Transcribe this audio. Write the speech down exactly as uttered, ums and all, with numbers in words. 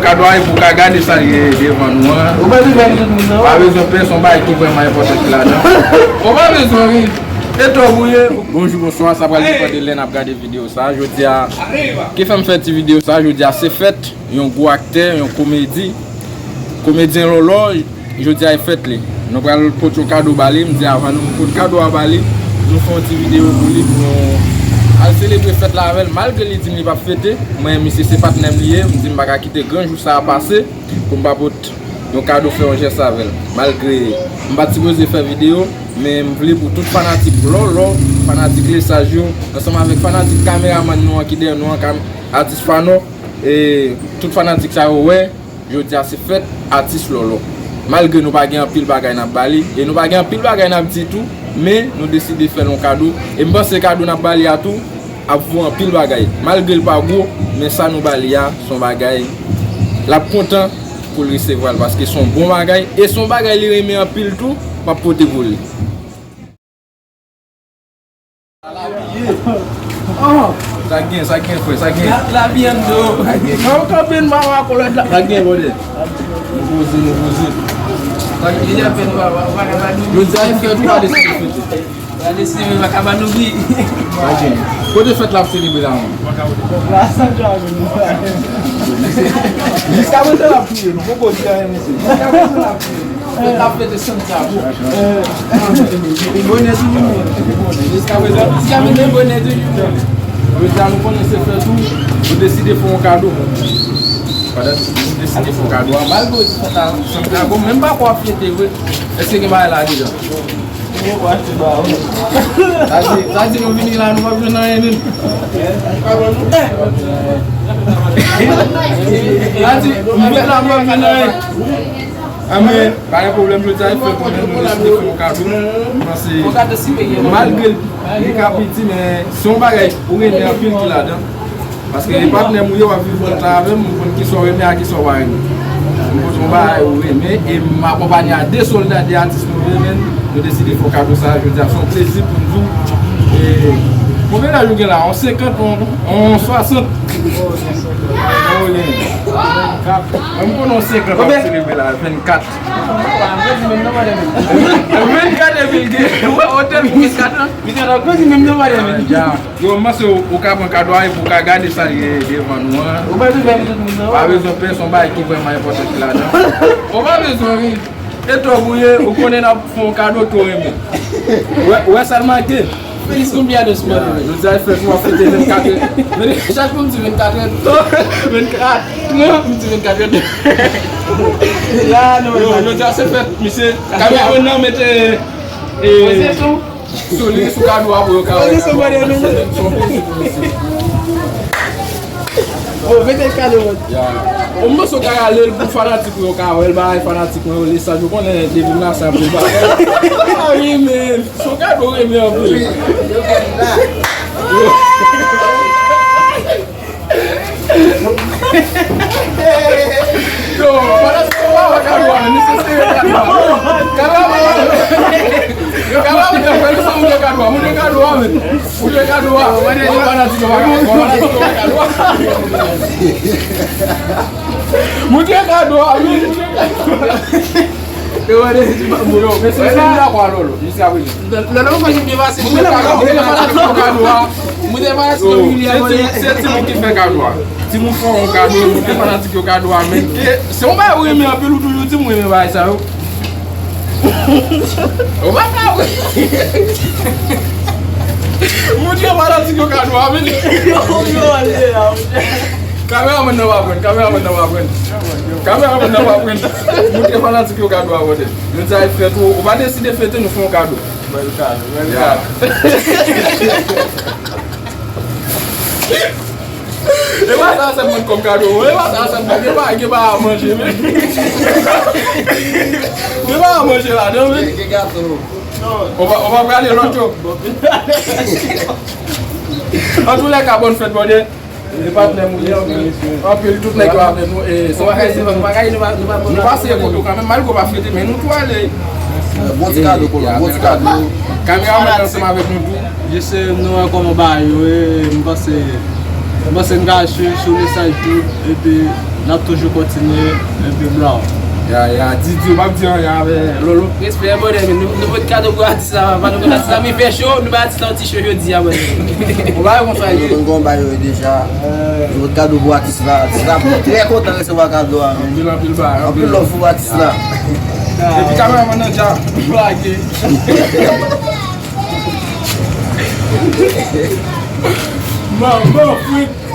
Kado a e pou w ka gade sa l gen devan nou an. Ou pa bezwen tout moun nan. Pa bezwen pè, se yon bagay ki vrèman enpòtan ki ladan. Ou pa bezwen ri. E to bouye. Bonjou, bonswa, sa pral depann de lè n ap gade videyo sa. Jodi a, ki fè m fè ti videyo sa, jodi a se fèt yon gwo aktè, yon komedi, komedyen Lòlò. Jodi a e fèt li. Nou pral pote yon kado ba li. M di avan nou pote kado a ba li, nou fè yon ti videyo pou li, pou nou al selebre fèt la avè l. Malgre li di m li p ap fete, mwen, misye se patnè m li ye. M di m pa ka kite gran jou sa a pase pou m pa pote yon kado, fè yon jès avè l. Malgre m pa t sipoze fè videyo, men m vle pou tout fanatik Lòlò, fanatik Lesaj yo, ansanm avèk fanatik kameramann nou an ki dèyè nou an, kam-, atis Fanò, e tout fanatik sa yo wè. Jodi a se fèt atis Lòlò. Malgre nou pa gen anpil bagay n ap ba li, e nou pa gen anpil bagay n ap di tou, men nou deside fè l yon kado. E m panse kado n ap ba li a tou ap vo anpil bagay. Malgre l pa gwo, men sa nou ba li a, se yon bagay l ap kontan pou l resevwa l, paske se yon bon bagay, e se yon bagay li renmen anpil tou, m ap pote pou li. Sa gen, sa gen, frè, sa gen. La, la byen do. Sa gen. Nan kanpe n pa wè kolèt la. Sa gen, brother. Nou poze, nou poze. Sa gen. Deja fè nou pa, pa, pa, pa nou. Yo di a fè tou pa deside fete. Pa deside, men pa ka ba nou bri. Sa gen. Kote fèt la ap selebre la, man? La, sa gen. Jiska prezan l ap touye nou. Poko di anyen, mesye. Jiska prezan l ap touye nou. L ap fete santi a, bro. Bonè toujou, men. Jiska prezan, jiska prezan, bonè toujou, men. Jodi a nou konnen se fèt ou, nou deside fè yon kado. Pandan nou deside fè yon kado a, malgre se fèt la, santi a bon, menm pa kwè w ap fete vre. Èske gen bagay la deja? Sa di, sa di nou vini la, nou p ap jwenn anyen, menm. Sa di, nou vini la, nou p ap jwenn anyen. Anmwey, pa gen pwoblèm, jodi a, e fèt mwen menm, nou deside fè yon kado. M panse, malgre li ka piti, men se yon bagay ou renmen anpil ki ladan. Paske e patnè m ou ye, w ap viv mond lan avè m, m konn kisa w renmen ak kisa w pa renmen. M konn se yon bagay ou renmen, e m akonpanye a de sòlda, de atis nou renmen, nou deside fè yon kado sa a jodi a. Se yon plezi pou m di w. E, konbyen laj ou gen la? On senkant, on, on swasant? Vennkat. Mwen, m konnen on senkant w ap selebre la, vennkat. Vennkat epi l gen, wè, otè vennkat lan. Misye ap grandi menm nan, madam. Ya. Yo, m panse ou, ou ka pran kado a e pou w ka gade sa l gen devan nou an. Ou pa bezwen tout moun nan. Pa bezwen pè, se yon bagay ki vrèman enpòtan ki ladan. Ou pa bezwen ri. E to bouye, ou konnen n ap fè yon kado to renmen. Wè, wè sa l make. Feliz cumpleaños, mwen. Jodi a e fèt ou ap fete vennkat. Chak moun di vennkat. Vennkat. Mwen, m di vennkat. Ya, non. Yo, jodi a se fèt, misye. Kameramann nan mete, e, sou li, sou kado a pou yo ka wè. Mete kado. Ya. Ou m panse w ka rale l pou fanatik ou yo ka wè l, bay fanatik mwen yo, Lesaj, ou konnen depi m la se anpil bagay. Ah wi, men, se yon kado renmen anpil. Yo, fanatik yo pa wè kado a, men misye sere kado a. Kado a, kado a, kado a, kado a, kado a, kado a, men. Ou te kado a, men. Ou te kado a. Ou fanatik yo pa kado a. Ou fanatik yo pa kado a. Ou te kado a, men. Yo, mesye, se moun dakò a Lolo, jiska prezan. Lolo, mwen fè byen pase. Ou te kado a, ou te fanatik yo kado a. Ou te fanatik yo kado a. Se timoun ki fè kado a. Timoun fè yon kado, ou te fanatik yo kado a, men. Se yon bagay ou renmen anpil, ou toujou di m ou renmen bagay sa yo. Ou pa ka wè. Moun yo pa nan ti yo kado a, men. Yo, yo, ale a, monchè. Kameramann nan pa pran, kameramann nan pa pran. Kameramann nan pa pran. Moun yo fanatik yo kado a, monchè. Yo di a fèt ou, ou pa deside fete, nou fè yon kado. Bèl kado, bèl kado. E pa sa sèlman kòm kado, e pa sa sèlman, gen pa, gen pa a manje, men. Gen pa a manje ladan, men. Gen gato. Ou pa, ou pa prale lòt yo. Antoulèka, bòn fèt, brother. E patnè m ou ye, anpil, anpil, tout nèg yo avè nou, e se yon bagay, nou pase yon kote kanmenm, malgre w pa fete, men nou tou ale. Bon ti kado, kolon, bon ti kado. Kameramann ansanm avèk nou tou. Jis, e, nou wè kòman bagay yo ye, m panse, m panse n ka swiv sou mesaj tou, epi N ap toujou kontinye, enpe blan. Ya, ya, di, di, w p ap di anyen avè Lolo. Respè, brother, men nou, nou pot kado pou atis la, papa, nou konn atis la, men fè cho, nou bay atis la yon ti cho jodi a, brother. Ou bay konsa ye. Nou konn bay yo deja. Nou pot kado pou atis la, atis la trè kontan resevwa kado a, men. Anpil, anpil bay, anpil love pou atis la. Epi kameraman nan dja, plage. Manman, frit.